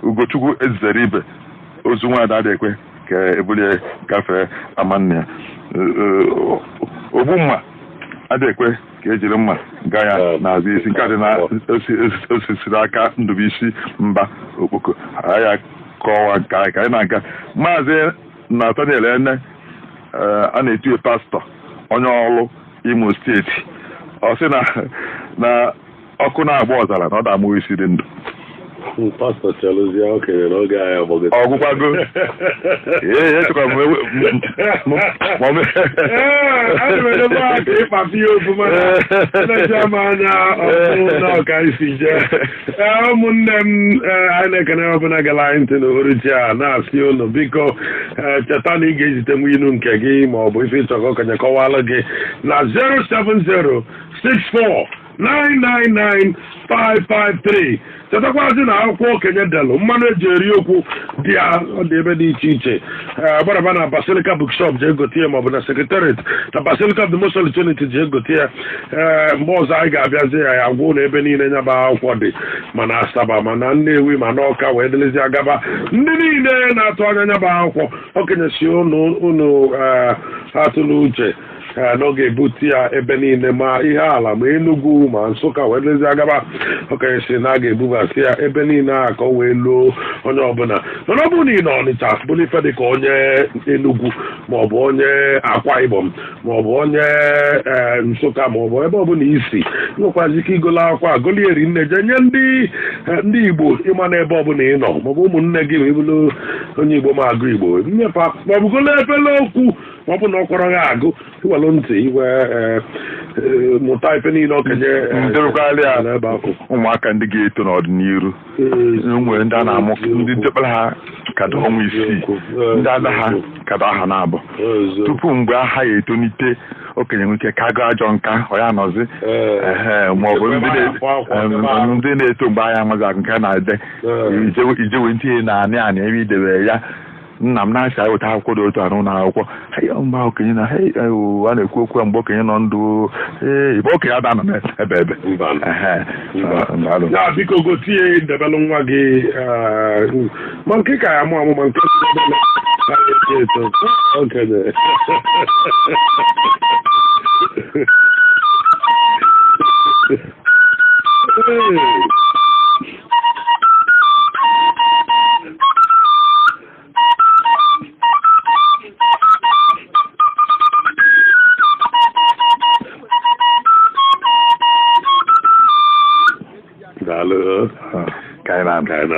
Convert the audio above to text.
Ugochukwu Ezeribe, ozu nwaada adịghị ekwe ka ebulie gafee ama nna ya. Ogbu mma adịghị ekwe ka ejiri mma gaa ya n'azụ isi. Nke a dị na osisiri aka Ndubuisi Mba Okpoko. Anyị kọwa nke anyị ka anyị na-aga. Maazị Nathaniel Ene, a na-etu ya pastọ onye Ọlụ, Imo Steeti, ọ sị na ọkụ na-agba ọzara na ọ da-amụ isi dị ndụ. Pastọ, chelụzie, okenye, n'oge anyị agbagota. Ọgwụkwago. Ee, echekwa m ma Ana m edebe aka ịkpapi ya okwu, mana elecha m anya ọkụ na ọka isi jee. Ee, ụmụnne m, ee, anyị na-ekene ọbụla gara anyị ntị n'uhuruchi a, na-asị unu biko, ee, cheta na ị ga-ezite nwa inu nke gị ma ọ bụ ife ịchọ ka okenye kọwalụ gị na 07064 999553. Chetakwazi na akwụkwọ okenye delụ, mmanụ eji eri okwu dị ya, ọ dị ebe dị iche iche. Ee, gbaraba na Basilica Bookshop jee gote ya, maọbụ na Secretariat na Basilica of the Most Holy Trinity jee gote ya. Ee, mgbe ọzọ anyị ga-abịazi ya, ya gwụ na ebe niile nya bụ akwụkwọ dị, ma na Asaba, ma na Nnewi, ma n'Ọka, wee dịlịzi agaba. Ndị niile na-atụ anya nya bụ akwụkwọ okenye si unu unu atụla uche n'oge ebute ya ebe niile, ma ihe ala, ma Enugu, ma Nsụka, wee dịlịzi agaba. Okenye si na a ga-ebubasị ya ebe niile a ka o wee luo onye ọbụla. Mana ọ bụrụ na ị nọ Ọnịcha, bụrụ ife dị ka onye Enugu, maọbụ onye Akwa Ibom, maọbụ onye Nsụka, maọbụ ebe ọbụla isi, nwekwazi ike igolo akwa agolieri nne jee nye ndị Igbo ịma n'ebe ọbụla ị nọ, maọbụ ụmụnne gị, ma ịbụrụ onye Igbo ma agụ Igbo nyefa, maọbụ golo efele okwu, maọbụ na ọ kwọrọ gị agụ, iwelụ ntị iwe mụta ife niile okenye Ndebekwala ya. N'ebe ahụ. Ụmụaka ndị ga-eto n'ọdịnihu, nwere ndị a na-amụ, ndị dịkpara ha ka dị ọnwa 6, ndị ada ha ka dị aha na-abụ tupu mgbe aha ya etonite, okenye nwere ike kago ajọ nka, ọ ya nọzi. Ehe, maọbụ ndị na-eto mgbe anya amaghị agụ nke a na-ede, ijewe ntinye na anị anị ebe idebe ya. Nna m na-asị anyị weta akwụkwọ dị otu a n'ụlọ akwụkwọ. Hei, mgbe okenye na hei, a na-ekwu okwu a mgbe okenye nọ ndụ. Ee, igbe okenye ada nọ ebe ebe. Ehe, daalụ. Ya biko, gotie debelụ nwa gị, ma nke ka ya amụ amụ, ma nke debelụ ka ya eto eto. Okenye. Hey. Daalụ. Ka anyị na Ka anyị na